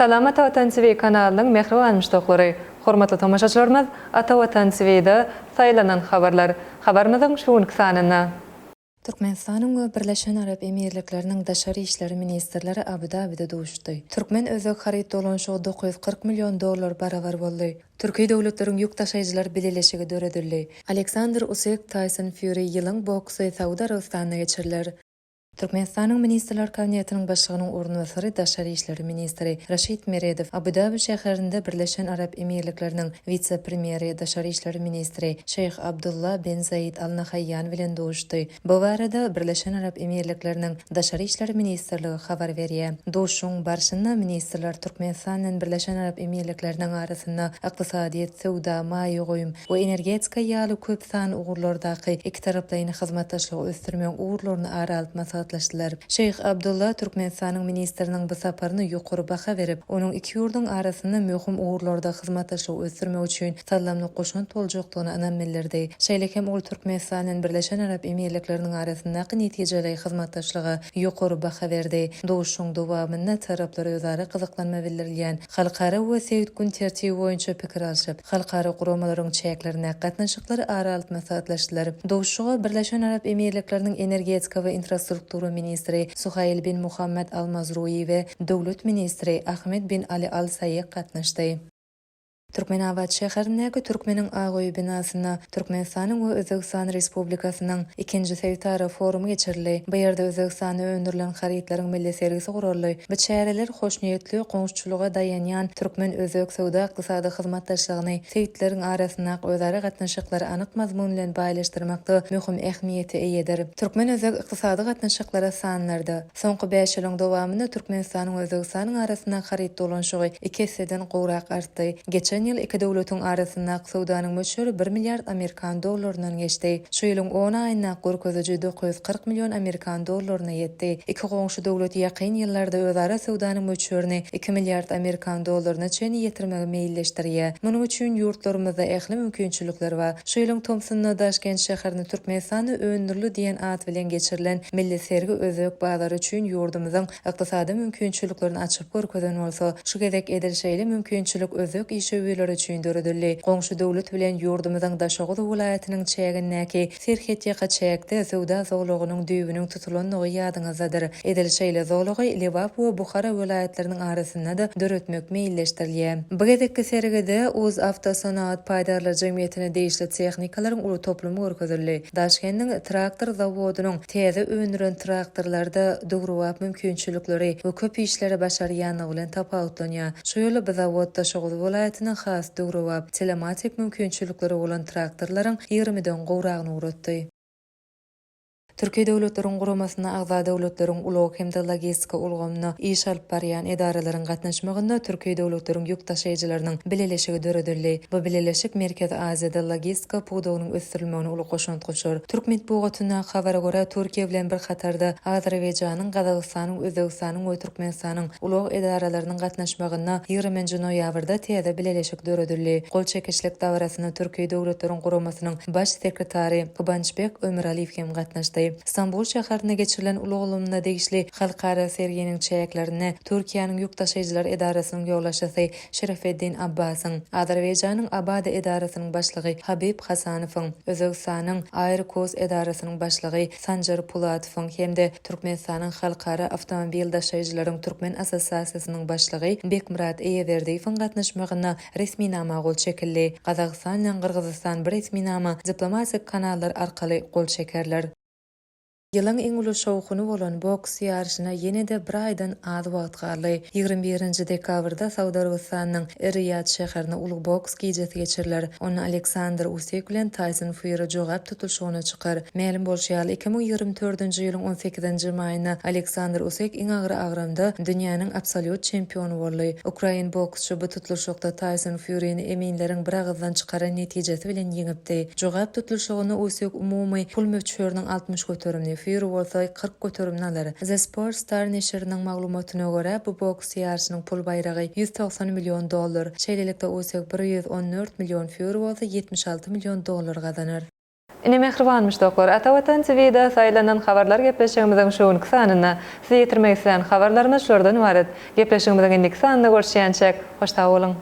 Salam Ata Watan TV kanalynyň mähriban muşdaklary! Hormatly tomaşaçylarymyz Ata Watan TV-de saýlanan habarlar habarymyzyň şu günki sanynda. Türkmenistanyň we Birleşen Arap Emirlikleriniň daşary işler ministrleri Abu-Dabide duşuşdy. Türkmen-özbek haryt dolanyşygy 940 million dollar barabar boldy. Türki döwletleriň ýük daşaýjylar bileleşigi döredildi. Aleksandr Usik, Taýson Fýuri ýylyň boksy Saud Arabystanda geçiriler. Türkmenistanyň Ministrler Kabinetiniň Başlygynyň orunbasary, daşary işler ministri Raşid Meredow Abu-Dabi şäherinde Birleşen Arap Emirlikleriniň wise-premýeri, daşary işler ministri Şeýh Abdulla ben Zaid Al Nahaýýan bilen duşuşdy. Bu barada Birleşen Arap Emirlikleriniň Daşary işler ministrligi habar berýär. Duşuşygyň barşynda ministrler Türkmenistan bilen Birleşen Arap Emirlikleriniň arasynda ykdysadyýet, söwda, maýa goýum we energetika ýaly köp sanly ugurlardaky ikitaraplaýyn hyzmatdaşlygy ösdürmegiň ugurlaryny ara alyp maslahatlaşdylar. Şeýh Abdulla Türkmenistanyň ministriniň bu saparyna ýokary baha berip, onuň iki ýurduň arasynda möhüm ugurlarda hyzmatdaşlygy ösdürmek üçin saldamly goşant boljakdygyna ynam bildirdi. Şeýle hem ol Türkmenistan bilen Birleşen Arap Emirlikleriniň arasyndaky netijeli hyzmatdaşlyga ýokary baha berdi. Duşuşygyň dowamynda taraplar özara gyzyklanma bildirilýän halkara we sebit gün tertibi boýunça pikir alşyp, halkara guramalaryň çäklerindäki gatnaşyklary ara alyp maslahatlaşdylar. Duşuşyga Birleşen Arap Emirlikleriniň energetika we infrastruktura ministri Suhail bin Muhammad Al Mazrui we döwlet ministri Ahmed bin Ali Al Saýek gatnaşdy. Türkmenabat şäherindäki Türkmeniň ak öýi binasynda Türkmenistanyň we Özbegistan Respublikasynyň ikinji sebitara forumy geçirildi. Bu ýerde Özbegistanda öndürilen harytlaryň milli sergisi guraldy. Bu çäreler hoşniýetli goňşuçylyga daýanýan türkmen-özbek söwda-ykdysady hyzmatdaşlygyny sebitleriň arasyndaky özara gatnaşyklary anyk mazmun bilen baýlaşdyrmakda möhüm ähmiýete eýedir. Türkmen-özbek ykdysady gatnaşyklary sanlarda. Soňky bäş ýylyň dowamynda Türkmenistanyň we Özbegistanyň arasyndaky haryt dolanyşygy iki esseden gowrak artdy. Geçen ýyl iki döwletiň arasyndaky söwdanyň möçberi bir milliard amerikan dollaryndan geçdi. Şu ýylyň on aýyndaky görkeziji 940 million amerikan dollaryna ýetdi. Iki goňşy döwlet ýakyn ýyllarda özara söwdanyň möçberini iki milliard amerikan dollaryna çenli ýetirmegi meýilleşdirýär. Munuň üçin ýurtlarymyzda ähli mümkinçilikler bar. Şu ýylyň tomsunda Daşkent şäherinde Türkmenistanda öndürildi diýen at bilen geçirilen milli sergi özbek bazary üçin ýurdumyzyň ykdysady mümkinçiliklerini açyp görkezen bolsa, şu gezek edil şeýle mümkinçilik özbek işewürleri üçin döredildi. Goňşy döwlet bilen ýurdumyzyň Daşoguz welaýatynyň çägindäki serhetýaka çäkde söwda zolagynyň düýbüniň tutulandygy ýadyňyzdadyr. Edil şeýle zolagy Lebap we Buhara welaýatlarynyň arasynda-da döretmek meýilleşdirilýär. Bu gezekki sergide Uzawtosanagat paýdarlar jemgyýetine degişli tehnikalaryň uly toplumy görkezildi. Daşkendiň traktor zawodynyň täze öndüren traktorlary-da döwrebap mümkinçilikleri we köp işleri başarýanlygy bilen tapawutlanýar. Şu ýyl bu zawod Daşoguz welaýatyna has döwrebap telematik mümkinçilikleri bolan traktorlaryň ýigrimiden gowragyny ugratdy. Türki döwletleriň guramasyna agza döwletleriň ulag hem-de logistika ulgamynda iş alyp barýan edaralaryň gatnaşmagynda Türki döwletleriň ýük daşaýjylarynyň bileleşigi döredildi. Bu bileleşik Merkezi Aziýada logistika pudagynyň ösdürilmegine uly goşant goşar. Türk metbugatyndaky habara görä, Türkiýe bilen bir hatarda Azerbaýjanyň, Gazagystanyň, Özbegistanyň we Türkmenistanyň ulag edaralarynyň gatnaşmagynda ýigriminji noýabrda täze bileleşik döredildi. Gol çekişlik dabarasyna Türki döwletleriň guramasynyň Baş sekretary Kubançbek Ömüraliýew hem gatnaşdy. Stambul şäherinde geçirilen ulag ulgamyna degişli halkara serginiň çäklerinde Türkiýäniň ýük daşaýjylar edarasynyň ýolbaşçysy Şerefeddin Abbasyň, Azerbaýjanyň ABADA edarasynyň başlygy Habib Hasanowyň, Özbegistanyň Airkos edarasynyň başlygy Sanjar Pulatowyň hem-de Türkmenistanyň Halkara awtomobil daşaýjylaryň Türkmen assosiasiýasynyň başlygy Bekmyrat Eýeberdiýewiň gatnaşmagynda resminama gol çekildi. Gazagystan bilen Gyrgyzystan bu resminama diplomatik kanallar arkaly gol çekerler. Ýylyň iň uly şowhuny bolan boks ýaryşyna ýene-de bir aýdan az wagt galdy. 21 nji dekabrda Saud Arabystanynyň Er-Riýad şäherinde uly boks gijesi geçiriler. Onda Aleksandr Usik bilen Taýson Fýuri jogap tutluşygyna çykar. Mälim bolşy ýaly, 2024 nji ýylyň on sekizinji maýynda Aleksandr Usik iň agyr agramda dünýäniň absolýut çempiony boldy. Ukrain boksçy bu tutluşykda Taýson Fýurini eminleriň biragyzdan çykaran netijesi bilen ýeňipdi. Jogap tutluşygynda Usik umumy pul möçberiniň 60 göterimini, Fýuri bolsa 40 göterimini alar. The Sports Star neşiriniň maglumatyna görä, bu boks ýaryşynyň pul baýragy 190 million dollar. Şeýlelikde, Usik 114 million, Fýuri bolsa 76 million dollar gazanar. Ine mähriban muşdaklar, Ata Watan TV-de saýlanan habarlar gepleşigimiziň şu günki sanynda size ýetirmek islän habarlarymyz şulardan ybarat. Gepleşigimiziň indiki sanynda görüşýänçäk, hoş sag boluň!